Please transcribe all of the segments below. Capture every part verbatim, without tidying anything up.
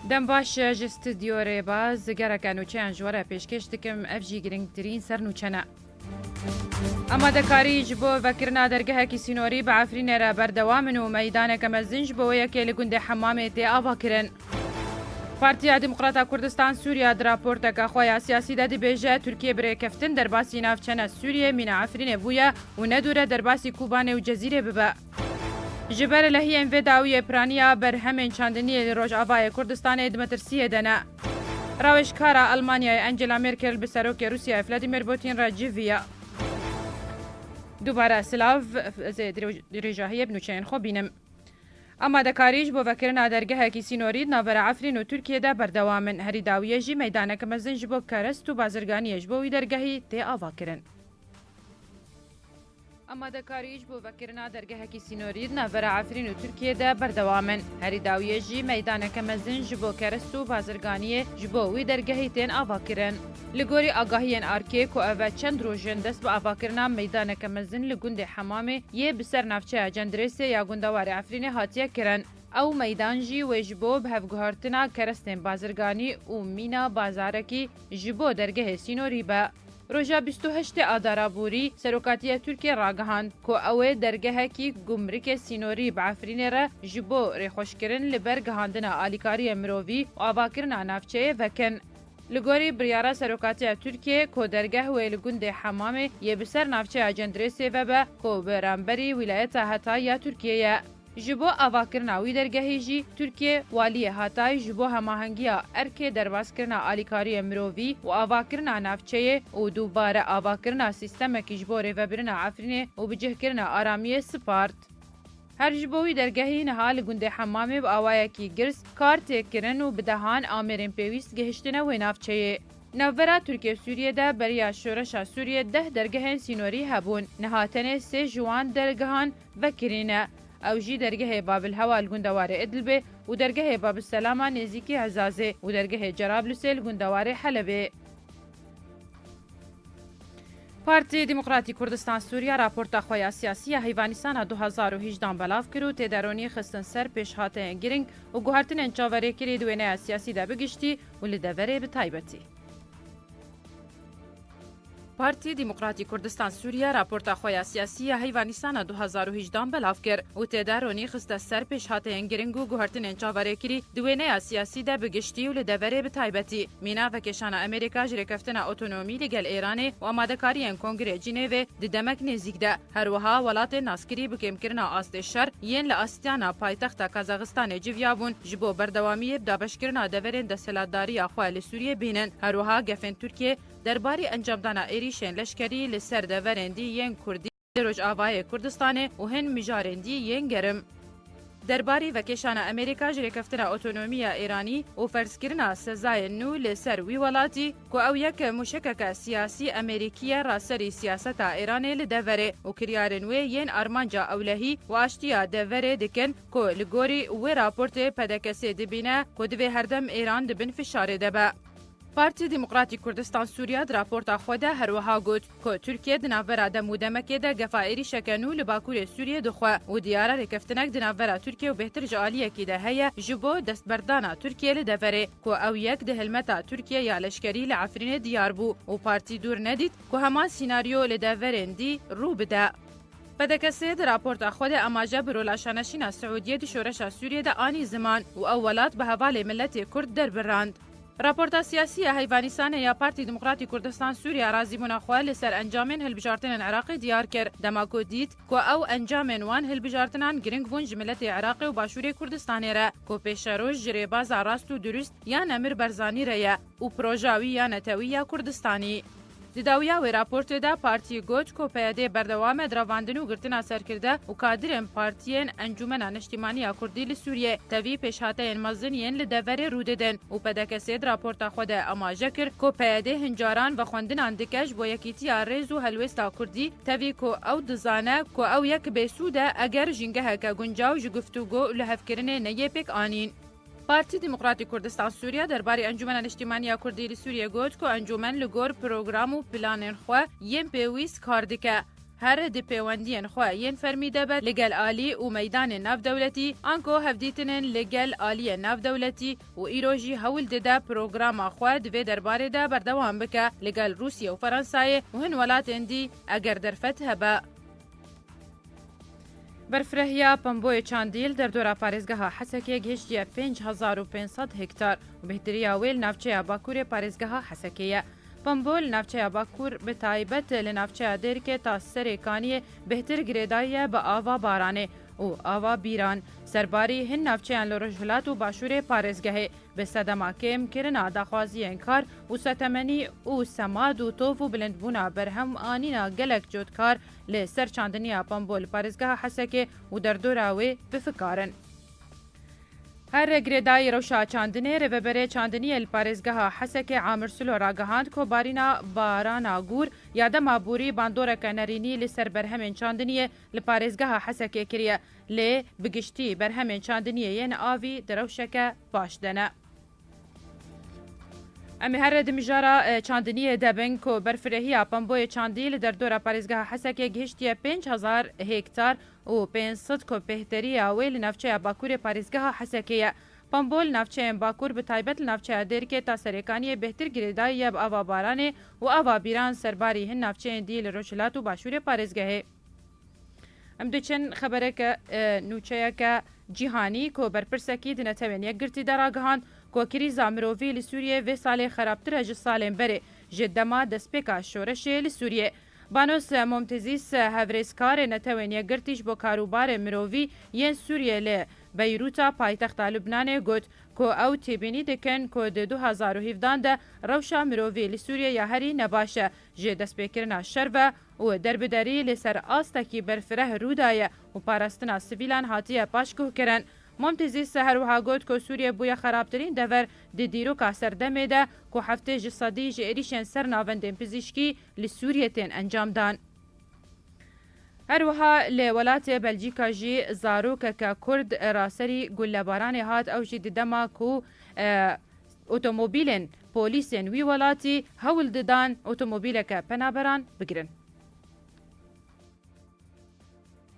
Dem baş ji Stûdyo Rêbaz, gereke nûçeyan ji we re pêşkêş dikim, ev jî girîngtirîn sernûçe ne. Amadekarî ji bo vekirina dergehekî sînorî bi Efrînê re berdewam in û meydaneke mezin ji bo wê yekê li gundê Hemamê tê avakirin. Partiya Demokrata Kurdistan Sûriya di raporteke xwe ya siyasî de dibêje, Tirkiye bi rêkeftin derbasî navçe ne Sûriyê, mîna Efrînê bûye û ne dûr e derbasî Kobanê û Cezîrê bibe. Ji ber lehiyên vê dawiyê piraniya berhemên çandiniyê li Rojavayê Kurdistanê di metirsiyê de ne. Rawêjkara Almanyayê Angela Merkel bi Serokê Rûsyayê Vladimir Putin re civiya. Dubare silav, ez ê dirêj-, dirêjahiyê bi nûçeyên xwe bînim. Amadekarî ji bo vekirina dergehekî sînorî di navbera Efrîn û Tirkiyê de berdewam in. Herî dawiyê jî meydaneke mezin ji bo kerest û bazirganiyê ji bo wî dergehî tê avakirin. Amadekarî ji bo vekirina dergehekî sînorî di navbera Efrîn û Tirkiyê de berdewam in. Herî dawiyê jî meydaneke mezin ji bo kerest û bazirganiyê ji bo wî dergehî tên avakirin. Li gorî agahiyên arkê ku ev e çend roj in dest bi avakirina meydaneke mezin li gundê Hemamê yê bi ser navçeya Cendirêsê ya gundewarê Efrînê hatiye kirin. Ew meydan jî wê ji bo bi hev guhertina kerestên bazirganî û mîna bazarekî ji bo dergehê sînorî be. Roja bîst û heştê Adara borî, Serokatiya Tirkiyê ragihand ku ew ê dergehekî gumrikê sînorî bi Efrînê re ji bo rêxweşkirin li ber gihandina alîkariyên mirovî û avakirina navçeyê vekin. Li gorî biryara Serokatiya Tirkiyê ku dergeh wê li gundê Hemamê yê bi ser navçeya Cendirêsê vebe ku beramberî wîlayeta Hetay ya Tirkiyê ye. Ji bo avakirina wî dergehî jî Tirkiye waliyê Hatay ji bo hemahengiya erkê derbaskirina alîkariyên mirovî û avakirina navçeyê û dubare avakirina sîstemekî ji bo rêvebirina Efrînê û bicihkirina aramiyê spart. Her ji bo wî dergehî niha li gundê Hemamê bi awayekî girs kar tê kirin û bi dehan amêrên pêwîst gihiştine wê navçeyê. Navbera Tirkiye û Sûriyê de beriya şoreşa Sûriyê deh dergehên sînorî hebûn. Niha tenê sê ji wan dergehan vekirî ne. Ew jî dergehê Babil Hewa li gundewarê Idlibê û dergehê Babil Selama nêzîkî Ezazê û dergehê Cerablusê li gundewarê Helebê. Partî Demokratî Kurdistan Sûriya raporta xwe ya siyasî ya heyva Nîsana du hazar û hejdehan belav kir û tê de ronî xistin ser pêşhateyên girîng û guhertinên çaverêkirî di wêneya siyasî de bi giştî û li deverê bi taybetî. Partî Demokratî Kurdistan Sûriye raporta xwe ya siyasî ya heyva Nîsana du hazar û hejdehan belav kir û tê de ronî xiste ser pêşhateyên girîng û guhertinên çaverêkirî di wêneya siyasî de bi giştî û li deverê bi taybetî. Mîna vekêşana Amerîka ji rêkeftina otonomî li gel Îranê û amadekariyên Kongrê Cînêvê di demek nêzîk de, her wiha welatên naskirî bi kêmkirina astê şer yên li astiyana paytexta Kazaxistanê civiyabûn, ji bo berdewamiyê bi dabeşkirina deverên desthilatdariya xwe li Sûriyê bînin. Her wiha gefên Tirkiyê derbarî encamdana êrîşên leşkerî li ser deverên dî yên Kurdî li Rojavayê Kurdistanê û hin mijarên dî yên germ. Derbarî vekêşana Amerîka ji rêkeftina otonomiya Îranî û ferzkirina sezayên nû li ser wî welatî, ku ew yek mûşekeke siyasî Amerîkî ye raserî siyaseta Îranê li deverê û kiryarên wê yên armanca ewlehî û aştiya deverê dikin, ku li gorî wê raportê P D K S dibîne ku divê herdem Îran di bin fişarê de be. Partî Demokratîk Kurdistan Sûriya di raporta xwe de her wiha got ku Tirkiye di navbera dem û demekê de gefa êrîşeke nû li Bakurê Sûriyê dixwe û diyar e rêkeftinek di navbera Tirkiye û bêhtir ji aliyekî de heye ji bo destberdana Tirkiye li deverê, ku ew yek di hilmeta Tirkiye ya leşkerî li Efrînê diyar bû û partî dûr nedît ku heman sînaryo li deverên dî rû bide. P D K S di raporta xwe de amaje bi rola şaneşîna Siûdiyê di şoreşa Sûriyê de anî ziman û ew welat bi hevalê miletê Kurd derbirand. Raporta siyasî ya heyva Nîsanê ya Partî Demokratîk Kurdistan Sûriya razîbûna xwe li ser encamên hilbijartinên Iraqê diyar kir, dema ku dît ku ew encamên wan hilbijartinan girîng bûn ji miletê Iraqê û Başûrê Kurdistanê re, ku pêşeroj ji rêbaza rast û durust ya Nemir Barzanî re ye û proja wî ya netewî ya Kurdistanî. Di dawiya wê raportê de partî got ku P Y D berdewam e di revandin û girtina serkirde û kadirên partiyên Encûmena Niştîmanî ya Kurdî li Sûriyê tevî pêşhateyên mezin yên li deverê rû didin û P D K S di raporta xwe de amaje kir ku P Y D hin caran vexwendinan dike ji bo yekîtiya rêz û helwêsta Kurdî, tevî ku ew dizane ku ew yek bêsûd e eger jîngeheke guncaw ji guftûgo û lihevkirinê neyê pêk anîn. Partî Demokratî Kurdistan Sûriye derbarê Encûmena Niştîmaniya Kurdî li Sûriyê got ku encûmen li gor program û planên xwe yên pêwîst kar dike. Her di pêwendiyên xwe yên fermî de be li gel alî û meydanên navdewletî, anko hevdîtinên li gel aliyên navdewletî û îro jî hewl dide programa xwe di vê derbarê de berdewam bike li gel Rûsye û Fransayê û hin welatên dî eger derfet hebe. Berfirehiya Pemboyê Çandî li derdora parêzgeha Hesekê gihiştiye pênc hezar û pênc sed hektar û bêhtiriya wê li navçeya Bakurê parêzgeha Hesekê ye. Pembo li navçeya Bakur, bi taybet li navçeya Dêrikê ta Serê Kaniyê bêhtir girêdayî ye bi ava Baranê û ava Bîran. Serbarî hin navçeyan li Rojhilat û Başûrê parêzgehê bi sedema kêmkirina daxwaziyên kar û setemenî û semad û tov û bilindbûna berhem anîna gelek cotkar li ser çandiniya Pembo li parêzgeha Hesekê û derdora wê bi fikar in. Her girêdayî rewşa çandinê, rêveberê çandiniyê li parêzgeha Hesekê Amir Silo ragihand ku barîna barana gûr ya dema borî bandoreke nerînî li ser berhemên çandiniyê li parêzgeha Hesekê kiriye. Lê bi giştî berhemên çandiniyê yên avî di rewşeke baş de ne. Em ê here di mijara, e, çandiniyê de bin ku berfirehiya Pemboyê Çandî li derdora parêzgeha Hesekê gihiştiye pênc hezar hektar û pênc sed ku bêhteriya wê li navçeya Bakurê parêzgeha Hesekê ye. Pembo li navçeyên Bakur, bi taybet li navçeya Dêrikê ta Serêkaniyê bêhtir girêdayî ye bi ava Baranê û ava Bîran, serbarî hin navçeyên dî li Rojhilat û Başûrê parêzgehê. Em diçin xebereke, e, nûçeyeke cîhanî ku berpirsekî di Netewên Yekgirtî de ragihand ku krîza mirovî li Sûriyê vê salê xerabtir e ji salên berê, ji dema destpêka şoreşê li Sûriyê. Banos Momtezîs, hevrêzkarê Netewên Yekgirtî ji bo karûbarê mirovî yên Sûriyê li Beyrûta paytexta Lubnanê, got ku ew têbînî dikin ku di du hezar û hevdehan de rewşa mirovî li Sûriyê ya herî nebaş e, ji destpêkirina şer ve û derbiderî li ser astekî berfireh rû daye û parastina sivîlan hatiye paşguhkirin. Momtezîs her wiha got ku Sûriye bûye xerabtirîn dever di dîroka serdemê de, ku heftê ji sedî ji êrîşên ser navendên pizîşkî li Sûriyê tên encamdan. Her wiha li welatê Belcîka jî zarokeke Kurd raserî gullebaranê hat, ew jî di dema ku, e, otomobîlên polîsên wî welatî hewl didan otomobîleke penaberan bigirin.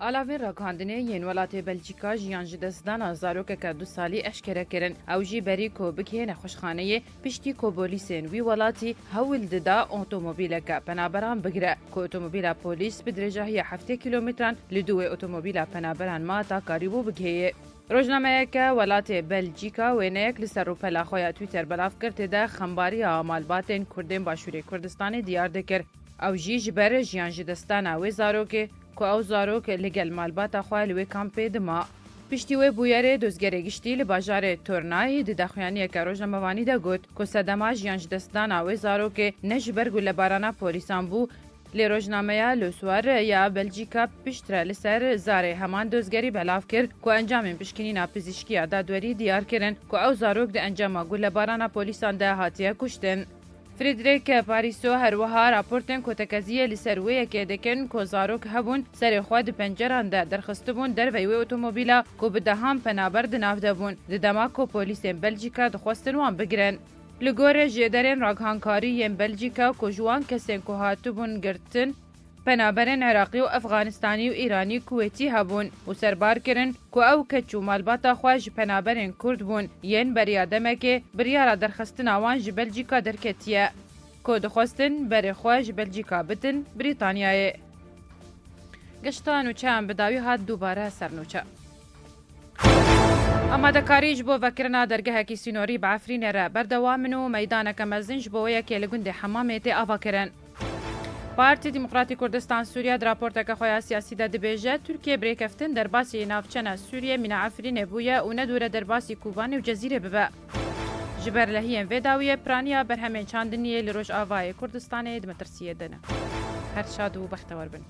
Alavên ragihandinê yên welatê Belcîka jiyan ji destdana zarokeke du salî eşkere kirin. Ew jî berî ku bigihê nexweşxaneyê, piştî ku polîsên wî welatî hewl dida otomobîleke penaberan bigire, ku otomobîla polîs bi dirêjahiya heftê kîlometran li dû wê otomobîla penaberan ma ta karîbû bigihêyê. Rojnameyeke welatê Belcîka wêneyek li ser rûpela xwe ya Twitter belav kir, tê de xembariya malbatên Kurdên Başûrê Kurdistanê diyar dikir. Ew jî ji ber jiyan ji destdana wê zarokê, ku ew zarok li gel malbata xwe li wê kampê dima. Piştî wê bûyerê, dozgerê giştî li bajarê Tornay di daxuyaniyeke rojnamevanî de got ku sedema jiyan ji destdana wê zarokê ne ji ber gulebarana polîsan bû. Lê rojnameya Le Soir ya Belcîka piştre li ser zarê heman dozgerî belav kir ku encamên pişkinîna pizîşkiya dadwerî diyar kirin ku ew zarok di encama gulebarana polîsan de hatiye kuştin. Frederic Pariso her wiha raportên ku tekeziyê li ser wê yekê dikin ku zarok hebûn serê xwe di penceran de derxistibûn derveyî wê otomobîla ku bi dehan penaber di nav de bûn, di dema ku polîsên Belcîka dixwestin wan bigirin. Li gorî jêderên ragihankarî yên Belcîka ku ji wan kesên ku hatibûn girtin, penaberên Iraqî û Efxanistanî û Îranî Kuwêtî hebûn û serbar kirin ku ew keç û malbata xwe ji penaberên Kurd bûn yên beriya demekê biryara derxistina wan ji Belcîka derketiye, ku dixwestin berê xwe ji Belcîka bidin Brîtanyayê. Gişta nûçeyan bi dawî hat dubare ser nûçe. Amadekarî ji bo vekirina dergehekî sînorî bi Efrînê re berdewam in û meydaneke mezin ji bo wê yekê li gundê Hemamê tê avakirin. Partî Demokratî Kurdistan Sûriye di raporteke xwe ya siyasî de dibêje, Tirkiye bi rêkeftin derbasî navçena Sûriye mîna Efrînê bûye û ne dûre derbasî Kobanê û Cezîrê bibe. Ji ber lehiyên vê dawiyê piraniya berhemên çandiniyê li Rojavayê Kurdistanê di metirsiyê de ne. Her şad û bextewar bin.